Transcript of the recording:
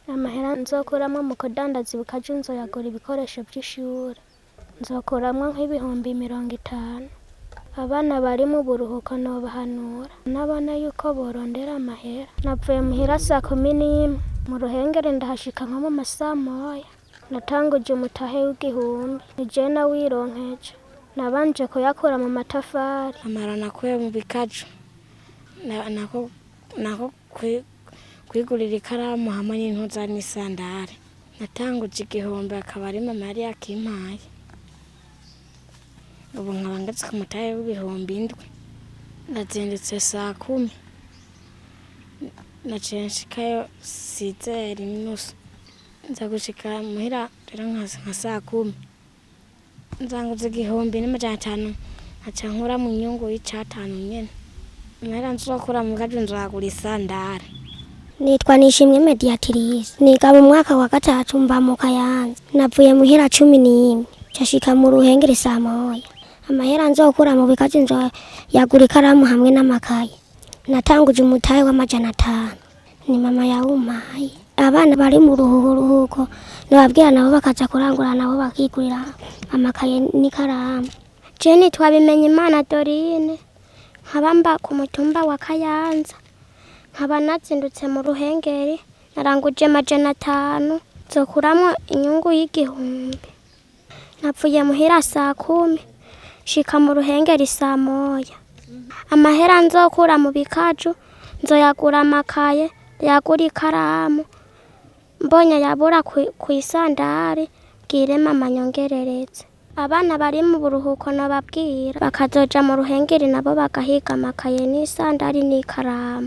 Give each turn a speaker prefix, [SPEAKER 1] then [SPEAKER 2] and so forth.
[SPEAKER 1] Amahera nzokuramwo mu kudandaza ibikaju nzoyagura ibikoresho vy'ishure. Nzokuramwo nk'ibihumbi 50. Abana bari mu buruhuko nobahanura nabona yuko borondera amahera. Navuye muhira saa 11, mu Ruhengeri ndahashika nko mu masamoya. Natanguje umutahe w'1000, nije nawironkeje. Nabanje kuyakura mu matafari.
[SPEAKER 2] Amahera nakuye mu bikaju nako kwigurira ikaramu hamwe n'impuzu n'isandare. Natanguje 1000, akaba ari mama yari yakimpaye. Ubu nkaba ngeze ku mutahe w'7,000. Nazindutse saa 10, naciye nshikayo sizeri n'inusu, nza gushika muhira rero nka saa 10. Nzanguza 1500, nkaca nkuramwo inyungu y'icatanu nyene. Amahera nzokura mu bikaju nzoyagura isandare.
[SPEAKER 3] Nitwa Nishimwe Mediatrice, niga mu mwaka wa gatatu, mba mu Kayanza. Navuye muhira 11, nshika mu Ruhengeri saa 1. Amahera nzokura mu bikaju nzoyagura ikaramu hamwe n'amakaye. Natanguje umutahe w'500, ni mama yawumpaye. Abana bari mu ruhuko nobabwira nabo bakaza kurangura, nabo bakigurira amakaye n'ikaramu.
[SPEAKER 1] Je nitwa Bimenyimana Dorine, nkaba mba ku mutumba wa Kayanza, nkaba nazindutse mu Ruhengeri, naranguje 500, nzokuramwo inyungu y'1000. Navuye muhira saa 10, nshika mu Ruhengeri saa 1. Amahera nzokura mu bikaju nzoyagura amakaye, ndayagure ikaramu, mbonye ayabura kw'isandare mbwire mama anyongerereze. Abana bari mu buruhuko nobabwira bakazoja mu Ruhengeri nabo bagahiga amakaye n'isandari n'ikaramu.